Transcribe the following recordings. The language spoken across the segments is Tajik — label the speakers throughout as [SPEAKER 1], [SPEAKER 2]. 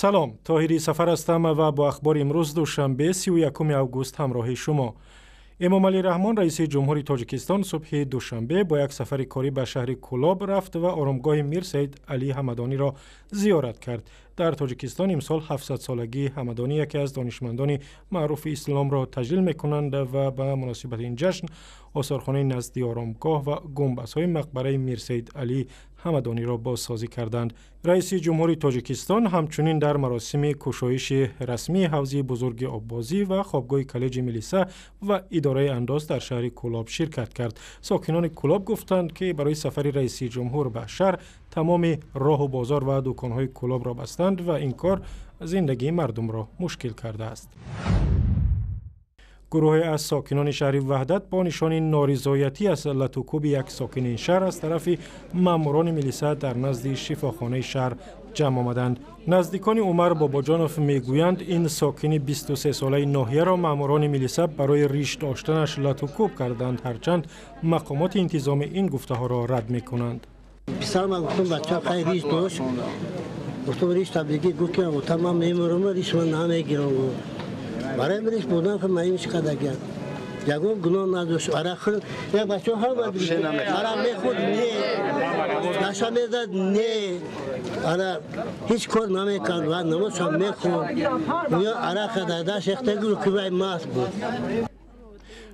[SPEAKER 1] Салом, Тоҳири Сафар ҳастам ва бо ахбори имрӯз, душанбе, 31 август, ҳамроҳи шумо. Эмомалӣ Раҳмон, раиси ҷумҳури Тоҷикистон, субҳи душанбе бо як сафари корӣ ба шаҳри Кӯлоб рафт ва оромгоҳи Мир Саид Алӣ Ҳамадониро зиёрат кард. Дар Тоҷикистон имсол 700-солагии Ҳамадонӣ, яке аз донишмандони маъруфи исломро, таҷлил мекунанд ва ба муносибати ин ҷашн осорхонаи назди оромгоҳ ва гунбазҳои мақбараи Мир Саид Алӣ Ҳамадониро бозсозӣ карданд. Раиси ҷумҳури Тоҷикистон ҳамчунин дар маросими кушоиши расмии ҳавзи бузурги оббозӣ ва хобгоҳи коллеҷи милиса ва идораи андоз дар шаҳри Кӯлоб ширкат кард. Сокинони Кӯлоб гуфтанд, ки барои сафари раиси ҷумҳур ба шаҳр тамоми роҳу бозор ва дуконҳои Кӯлобро бастанд ва ин кор зиндагии мардумро мушкил кардааст. Гурӯҳе аз сокинони шаҳри Ваҳдат бо нишони норизоятӣ аз латукӯби як сокини ин шаҳр аз тарафи маъмурони милиса дар назди шифохонаи шаҳр ҷамъ омаданд. Наздикони Умар Бобоҷонов мегӯянд, ин сокини 23-солаи ноҳияро маъмурони милиса барои риш доштанаш латукӯб карданд, ҳарчанд мақомоти интизомӣ ин гуфтаҳоро рад мекунанд.
[SPEAKER 2] Писарам гуфтам, бача хай риш дошт, гуфтам, риш табигӣ. Гуфт, ки ман мемурам, риш ман намегирам. Барои риш будан ман чӣ қадар ягон гуноҳ надошт. Арақ хӯрд, як бача ҳама арақ мехӯрд, не, наша мезад, не, ара ҳеҷ кор намекард ва намозшам мехӯрд. Арақа дар даст рехта, ки вай маст буд.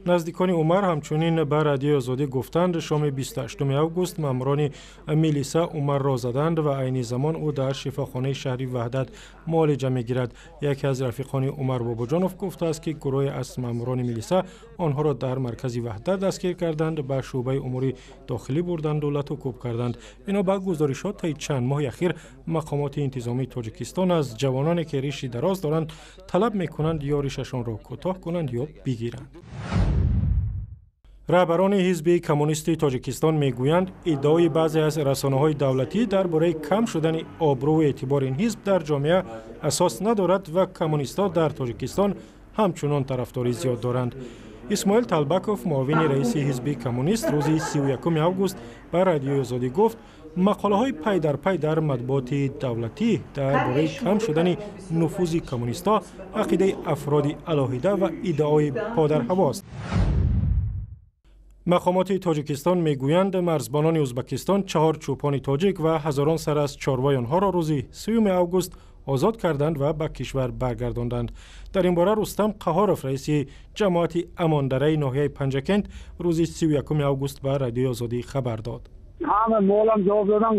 [SPEAKER 1] Наздикони Умар ҳамчунин ба Радиои Озодӣ гуфтанд, шоми 28 август маъмурони милиса Умарро заданд ва айни замон ӯ дар шифохонаи шаҳри Ваҳдат муолиҷа мегирад. Яке аз рафиқони Умар Бобоҷонов гуфтааст, ки гурӯҳе аз маъмурони милиса онҳоро дар маркази Ваҳдат дастгир карданд, ба шӯъбаи умури дохилӣ бурданду латукӯб карданд. Бино ба гузоришҳо, таи чанд моҳи ахир мақомоти интизомии Тоҷикистон аз ҷавононе, ки риши дароз доранд, талаб мекунанд ё ришашонро кӯтоҳ кунанд, ё бигиранд. Раҳбарони Ҳизби Коммунисти Тоҷикистон мегӯянд, иддаои баъзе аз расонаҳои давлатӣ дар бораи кам шудани обрӯву эътибори ин ҳизб дар ҷомеа асос надорад ва коммунистҳо дар Тоҷикистон ҳамчунон тарафдорӣ зиёд доранд. Исмоил Талбаков, муовини раиси Ҳизби Коммунист, рӯзи 31 август ба Радиои Озодӣ гуфт, мақолаҳои пай дар пай дар матбуоти давлатӣ дар бораи кам шудани нуфузи коммунистҳо ақидаи афроди алоҳида ва иддаои подарҳавост. Мақомоти Тоҷикистон мегӯянд, марзбонони Ӯзбекистон чаҳор чӯпони тоҷик ва ҳазорон сар аз чорвои онҳоро рӯзи 30 август озод карданд ва ба кишвар баргардонданд. Дар ин бора Рустам Қаҳоров, раиси ҷамоати Амондараи ноҳияи Панҷакент, рӯзи 31 август ба Радиои Озодӣ хабар дод.
[SPEAKER 3] Ҳама молам ҷавоб додам,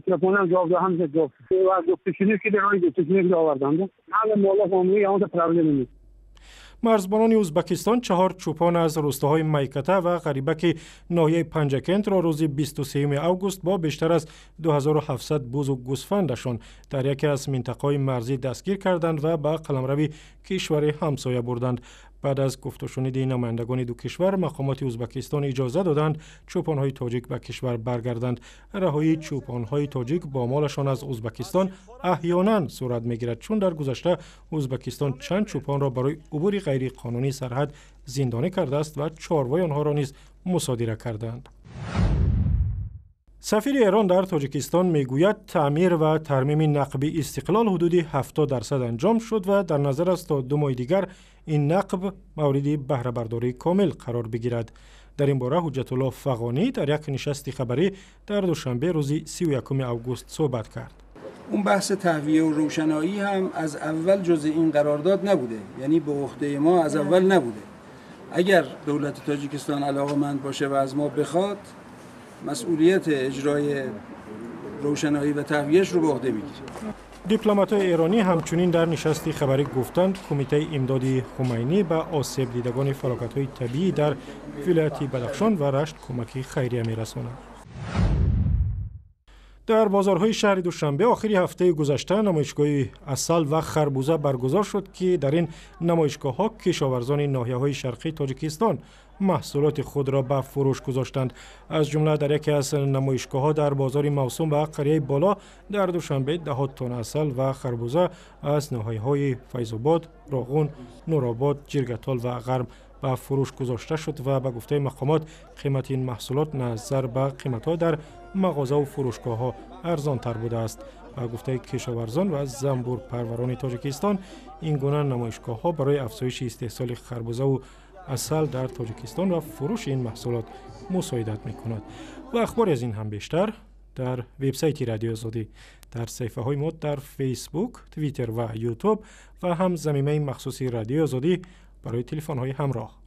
[SPEAKER 3] телефонам ҷавоб додам, ҳама ҷавоб ва гуфтушунид ки роҳи гуфтушунид оварданд. Ҳама мола ягонта проблема нест.
[SPEAKER 1] Марзбонони Ӯзбекистон чаҳор чӯпон аз рӯстоҳои Майката ва Ғарибаки ноҳияи Панҷакентро рӯзи 23 август бо бештар аз 2700 бузу гӯсфандашон дар яке аз минтақаҳои марзӣ дастгир карданд ва ба қаламрави кишвари ҳамсоя бурданд. Баъд аз гуфтушуниди намояндагони ду кишвар, мақомоти Ӯзбекистон иҷоза доданд чӯпонҳои тоҷик ба кишвар баргарданд. Раҳоии чӯпонҳои тоҷик бо молашон аз Ӯзбекистон аҳёнан сурат мегирад, чун дар гузашта Ӯзбекистон чанд чӯпонро барои убури ғайриқонунии сарҳад зиндонӣ кардааст ва чорвои онҳоро низ мусодира карданд. Сафири Эрон дар Тоҷикистон мегӯяд, таъмир ва тармими нақби Истиқлол ҳудуди 70% анҷом шуд ва дар назар аст, то 2 моҳи дигар ин нақб мавриди баҳрабардории комил қарор бигирад. Дар ин бора Ҳуҷҷатулло Фағонӣ дар як нишасти хабарӣ дар Душанбе рӯзи 31 август суҳбат кард.
[SPEAKER 4] اون بحث تهویه و روشنایی هم از اول جز این قرارداد نبوده، یعنی به عهده ما از اول نبوده. اگر دولت تاجیکستان علاقمند باشه و از ما بخواد، مسئولیت اجرای روشنایی و تهویهش رو به عهده میگیره.
[SPEAKER 1] Дипломатҳои эронӣ ҳамчунин дар нишасти хабарӣ гуфтанд, Кумитаи имдоди Хумайнӣ ба осебдидагони фалокатҳои табиӣ дар вилояти Бадахшон ва Рашт кӯмаки хайрия мерасонад. Дар бозорҳои шаҳри Душанбе охири ҳафтаи гузашта намоишгоҳи асал ва харбуза баргузор шуд, ки дар ин намоишгоҳҳо кишоварзони ноҳияҳои шарқии Тоҷикистон маҳсулоти худро ба фурӯш гузоштанд. Аз ҷумла дар яке аз намоишгоҳҳо дар бозори мавсум ба қарияи Боло дар Душанбе даҳо тонна асал ва харбуза аз ноҳияҳои Файзобод, Роғун, Нуробод, Ҷиргатол ва Ғарм ба фурӯш гузошта шуд ва ба гуфтаи мақомот, қимати ин маҳсулот назар ба қиматҳо дар мағозаву фурӯшгоҳҳо арзонтар будааст. Ба гуфтаи кишоварзон ва занбурпарварони Тоҷикистон, ин гуна намоишгоҳҳо барои афзоиши истеҳсоли харбузаву асал дар Тоҷикистон ва фурӯши ин маҳсулот мусоидат мекунад. Ва ахбори аз ин ҳам бештар дар вебсайти Радиои Озодӣ, дар саҳифаҳои мо дар Фейсбук, Твиттер ва Ютуб ва ҳам замимаи махсуси Радиои Озодӣ барои телефонҳои ҳамроҳ.